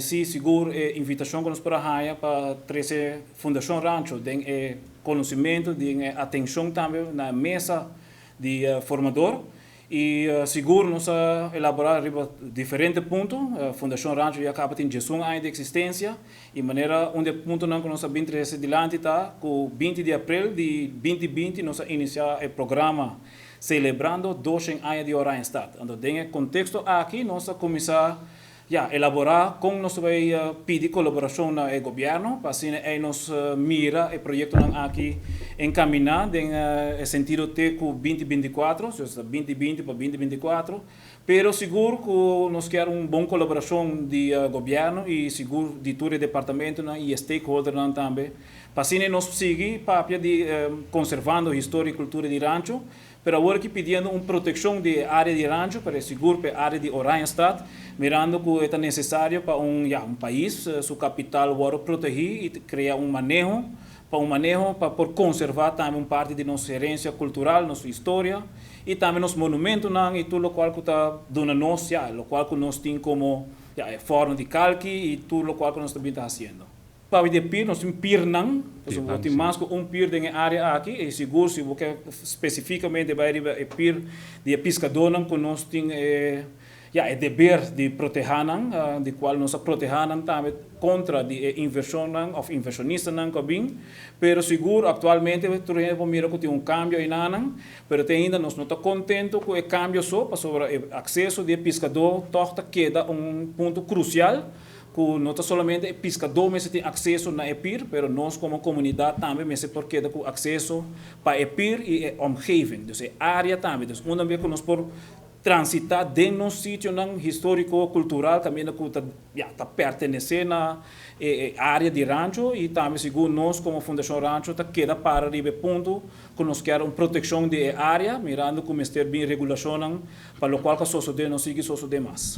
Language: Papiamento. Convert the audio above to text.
gradisí sigur e invitashon ku nos por a haña pa trese Fundashon Rancho den e konosementu, den e atenshon tambe na mesa di formador. I sigur nos a elaborá riba diferente punto. Fundashon Rancho ya kaba tin 11 aña di eksistensia i manera un di e puntonan ku nos a bin trese dilanti ta ku 20 di aprel di 2020 nos a inisiá e programa Selebrando 200 aña di Oranjestad. Anto den e konteksto aki nos a kuminsá ya elaborá kon nos ta bai pidi kolaborashon na e gobièrnu pa asina ei nos mira e proyektonan aki enkaminá den e sentido te ku 2024, dus ta 2020 pa 2024. Pero sigur ku nos kier un bon kolaborashon di gobièrnu i sigur di tur e departamentonan i e stakeholdernan tambe pa asina nos sigui papia di konservando historia i kultura di Rancho. Pero awor aki pidiendo un protekshon di e área di Rancho, pero e sigur pa e área di Oranjestad, mirando ku e ta nesesario pa un, ya, un pais su kapital wòrdu protegí i krea un maneho, pa un maneho pa por konservá tambe un parti di nos herensia kultural, nos historia i tambe nos monumentonan i tur lokual ku ta duna nos, ya, lokual ku nos tin komo, ya, e fòrno di kalki i tur lokual ku nos ta bin ta hasiendo. Pa di pir, nos tin pirnan, pasobra bo tin mas ku un pir den e área aki, i sigur si bo ke spesifikamente bai riba e pir di e piskadónan ku nos tin e, ya, e deber di protehá nan, di kual nos a protehá nan tambe kontra di e invershonnan òf invershonistanan ku a bin. Pero sigur aktualmente tur hende por mira ku tin un kambio einanan, pero te ainda nos no ta kontentu ku e kambio so, pasobra e akseso di e piskadó tòg ta keda un punto krusial, ku no ta solamente e piskadó mester tin akseso na e pir, pero nos komo komunidat tambe mester por keda ku akseso pa e pir i e omgeving, dus e área tambe. Dus unda ku nos por transitá den nos sitionan históriko kultural kaminda ku ta, ya, ta pertenesé na e área di Rancho. I tambe sigur nos komo Fundashon Rancho ta keda para riba e punto ku nos kier un protekshon di e área, mirando ku mester bin regulashonnan pa lokual ku a sosodé no sigui sosodé mas.